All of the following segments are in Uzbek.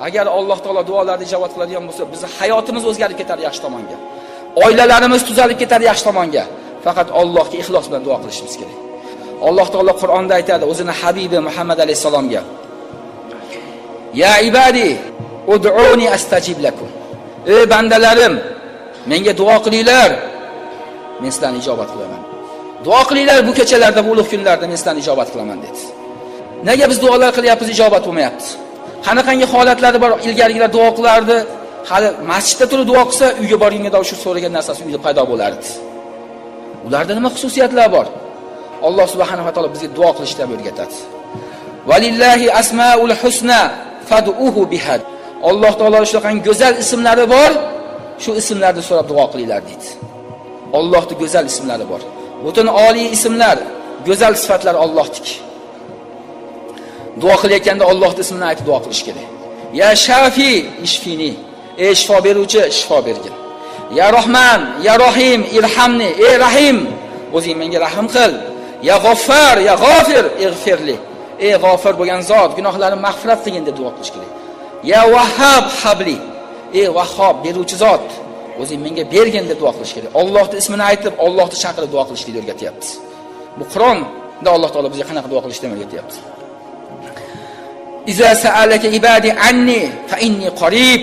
Agar Alloh taolo duolarni ijobat qiladigan bo'lsa, bizning hayotimiz o'zgarib ketadi yaxshi tomonga. Oilalarimiz tuzalib ketadi yaxshi tomonga. Faqat Allohga ixlos bilan duo qilishimiz kerak. Alloh taolo Qur'onda aytadi o'zini habibi Muhammad alayhisalomga: Ya ibadi ud'uni astajib lakum. Ey bandalarim, menga duo qilinglar, men sizlarni ijobat qilaman. Duo qilinglar bu kechalarda, bu ulug' kunlarda men sizlarni ijobat qilaman dedi. Nega biz duolar qilyapmiz, ijobat bo'lmayapti? Qanaqangi holatlari bor, ilgarigilar duo qilardi, hali masjidda turib duo qilsa, uyga borganda o'sha so'ragan narsasi uyda paydo bo'lardi. Ularda nima xususiyatlar bor? Alloh subhanahu va taolo bizga duo qilishni ham o'rgatadi. Valillahi asmaul husna fad'uhu biha. Alloh taolo shunaqangi go'zal ismlari bor, shu ismlarni so'rab duo qilinglar deydi. Allohning go'zal ismlari bor. Butun oliy ismlar, go'zal sifatlar Allohniki. Duo qilayotganda Allohning ismini aytib duo qilish kerak. Ya Shafi ishfini. Ey shifo beruvchi, shifo bergin. Ya Rahman, ya Rahim, irhamni. Ey Rahim, o'zing menga rahim qil. Ya G'offar, ya G'ofir, ig'firli. Ey G'ofir bo'lgan zot, gunohlarimni mag'firat qilgin deb duo qilish kerak. Ya Vahhab habli. Ey Vahhob beruvchi zot, o'zing menga bergin deb duo qilish kerak. Allohning ismini aytib, Allohni chaqirib duo qilishni o'rgatyapti. Bu Qur'onda Alloh taolo bizga qanaqa duo qilishni o'rgatyapti. Iza sa'alaka ibadi anni fa inni qarib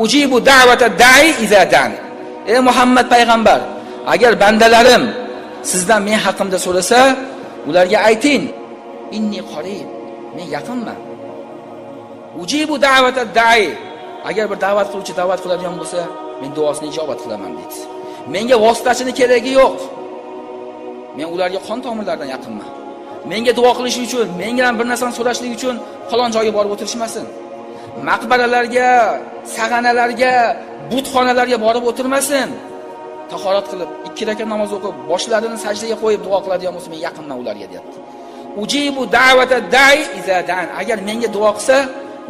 ujibu da'vata da'i iza da'ani. Ey Muhammad payg'ambar, agar bandalarim sizdan men haqimda so'rasa, ularga ayting, inni qarib, men yaqinman. Ujibu da'vata da'i. Agar bir da'vat qiluvchi da'vat qiladigan bo'lsa, men duosini ijobat qilaman deydi. Menga vositachini keragi yo'q. Men ularga qon tomirlaridan yaqinman. Menga duo qilish uchun, menga bir narsani so'rashlik uchun falon joyga borib o'tirishmasin. Maqbaralarga, sag'analarga, butxonalarga borib o'tirmasin. Tahorat qilib, 2 rakat namoz o'qib, boshlarini sajdaga qo'yib duo qiladigan bo'lsa, men yaqinman ularga deyapti. Ujibu da'vata da'i iza da'an. Agar menga duo qilsa,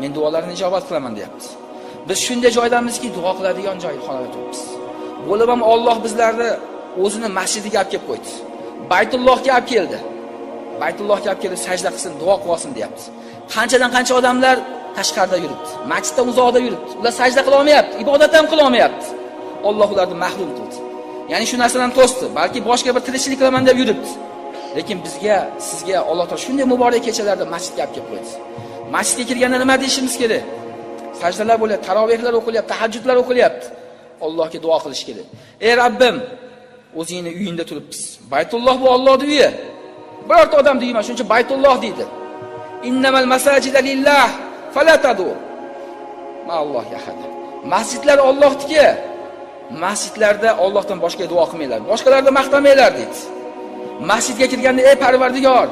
men duolarini ijobat qilaman deyapti. Biz shunday joydamizki, duo qiladigan joy xonada turibmiz. Bo'lib ham Alloh bizlarni o'zini masjidiga olib kelib qo'ydi. Baytullohga olib keldi. Baytullohga olib kelib sajda qilsin, duo qilsin deyapti. Qanchadan qancha odamlar tashqarida yuribdi, masjiddan uzoqda yuribdi. Ular sajda qila olmayapti, ibodat ham qila olmayapti. Alloh ularni mahrum qildi. Ya'ni shu narsadan to'sdi, balki boshqa bir tirikchilik qilaman deb yuribdi. Lekin bizga, sizga Alloh taolo shunday muborak kechalarda masjidga olib kelib qo'ydi. Masjidga kirganda nima deyishimiz kerak? Sajdalar bo'lyapti, tarovehlar o'qilyapti, tahajjudlar o'qilyapti. Allohga duo qilish kerak. Ey Rabbim, o'zingni uyingda turibmiz. Baytulloh bu Allohning uyi. Birorta odam deyman, shuning uchun Baytulloh deydi. Innamal masajida lillah fala tadu ma Allohi ahad. Masjidlar Allohniki. Masjidlarda Allohdan boshqa duo qilmanglar, boshqalarni maqtamanglar deydi. Masjidga kirganda ey Parvardigor,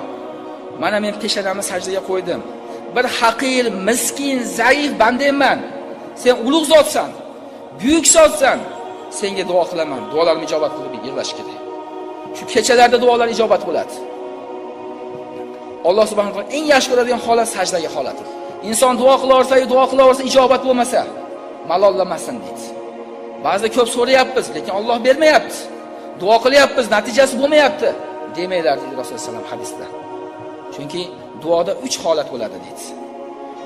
mana men peshonamni sajdaga qo'ydim. Bir haqir, miskin, zaif bandayman. Sen ulug' zotsan, buyuk zotsan. Senga duo qilaman. Duolarimni ijobat qilib yig'lash kerak. Shu kechalarda duolar ijobat bo'ladi. Alloh subhanahu va taolo eng yaxshi ko'radigan holat sajdagi holati. Inson duo qilaversa, duo qilaversa ijobat bo'lmasa, malollamasin deydi. Ba'zida ko'p so'rayapmiz, lekin Alloh bermayapti. Duo qilyapmiz, natijasi bo'lmayapti demanglar deydi Rasululloh sollallohu alayhi vasallam hadisda. Chunki duoda 3 holat bo'ladi deydi.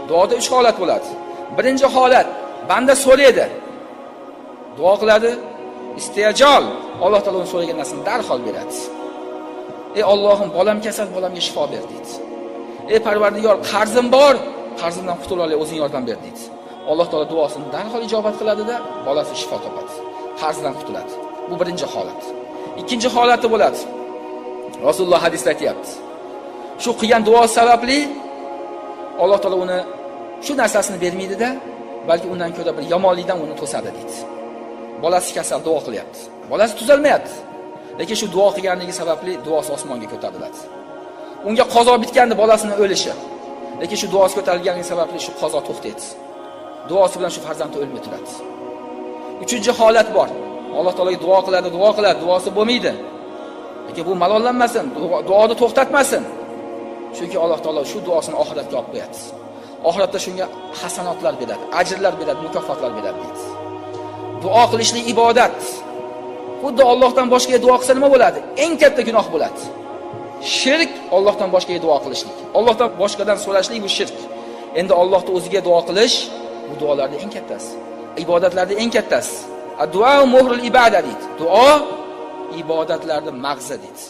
Duoda 3 holat bo'ladi. Birinchi holat, banda so'raydi. Duo qiladi, istiyajol, Alloh taolo uni so'ragan narsasini darhol beradi. Ey Allohim, bolam kasal, bolamga shifo ber deydi. Ey Parvardigor, qarzim bor, qarzimdan qutula olay, o'zing yordam ber deydi. Alloh taolo duosini darhol ijobat qiladida, bolasi shifo topadi, qarzdan qutuladi. Bu birinchi holat. Ikkinchi holati bo'ladi. Rasululloh hadisda aytayapti. Shu qilgan duo sababli Alloh taolo uni shu narsasini bermaydi-da, balki undan ko'ra bir yomonlikdan uni to'sadi deydi. Bolasi kasal, duo qilyapti. Bolasi tuzalmayapti. Lekin shu duo qilganligi sababli duosi osmonga ko'tariladi. Unga qazo bitganda bolasini o'lishi. Lekin shu duosi ko'tarilganligi sababli shu qazo to'xtaydi. Duosi bilan shu farzandi o'lmay turadi. Uchinchi holat bor. Alloh taologa duo qiladi, duo qiladi, duosi bo'lmaydi. Lekin bu malollanmasin, duoni to'xtatmasin. Chunki Alloh taolo shu duosini oxiratga olib qo'yadi. Oxiratda shunga hasanotlar beradi, ajrlar beradi, mukofotlar beradi deydi. Duo qilishlik ibodat. Xuddi Allohdan boshqaga duo qilsa nima bo'ladi? Eng katta gunoh bo'ladi. Shirk Allohdan boshqaga duo qilishlik. Allohdan boshqadan so'rashlik bu shirk. Endi Allohning o'ziga duo qilish Bu duolarning eng kattasi. Ibodatlarning eng kattasi. Duo muhrul ibada deydi. Duo ibodatlarning mag'zi deydi.